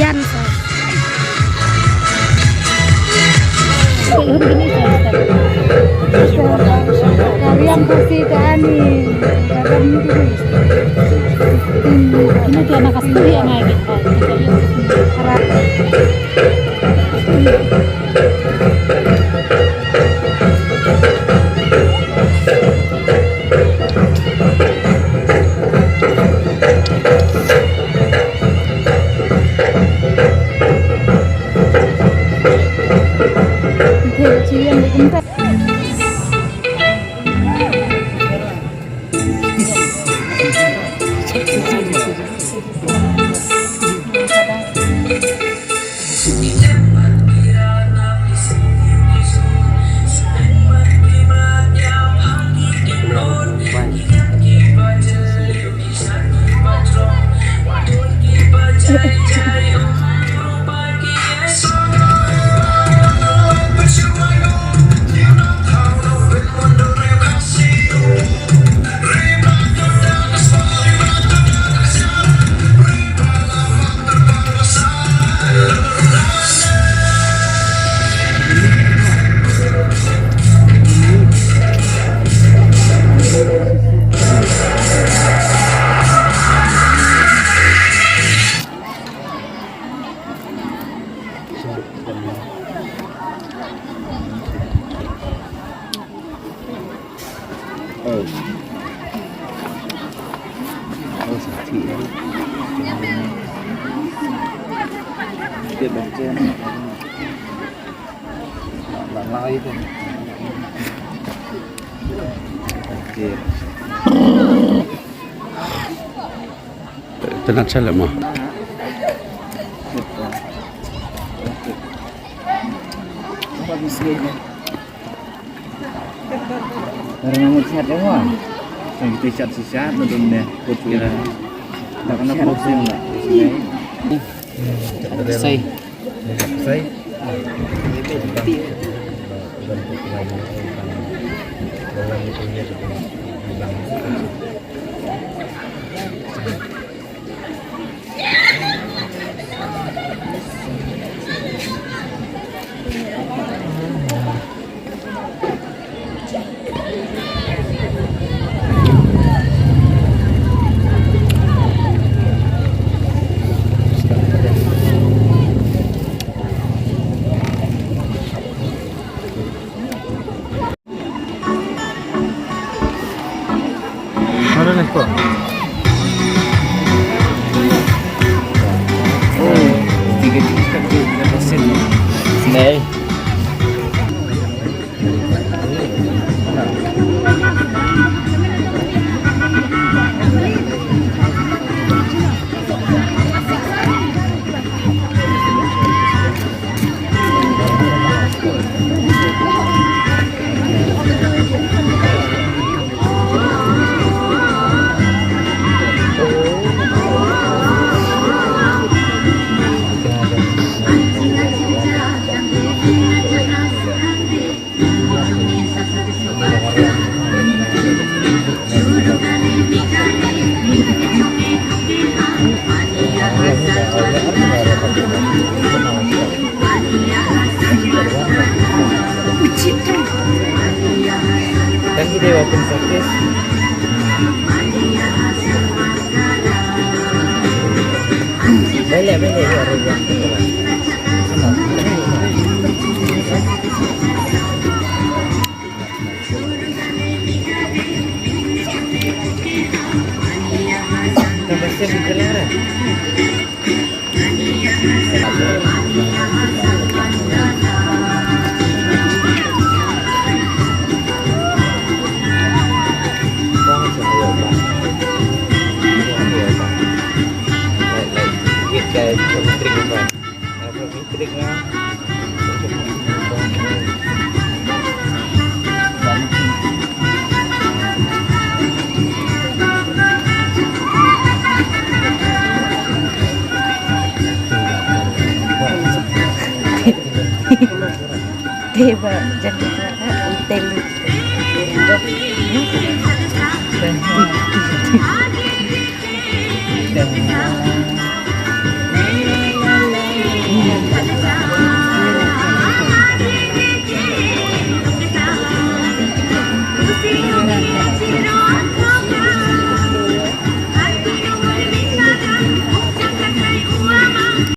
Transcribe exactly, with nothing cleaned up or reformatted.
Jan sa. Kariam kursi ta ani. Kariam ni dulu. Ini dia nak kasih dia ngai gitu. Te nat sha leh mo. Karena mau chat ya mo. Yang kita chat sih chat, belum deh. Kira. Tak kena pusing lah. Sai. Sai. Mana ni kau? Tiga tiga kat tu, tiga persen. Nei. Kan kita open service. Boleh, boleh, ya, boleh. Te ba jan te.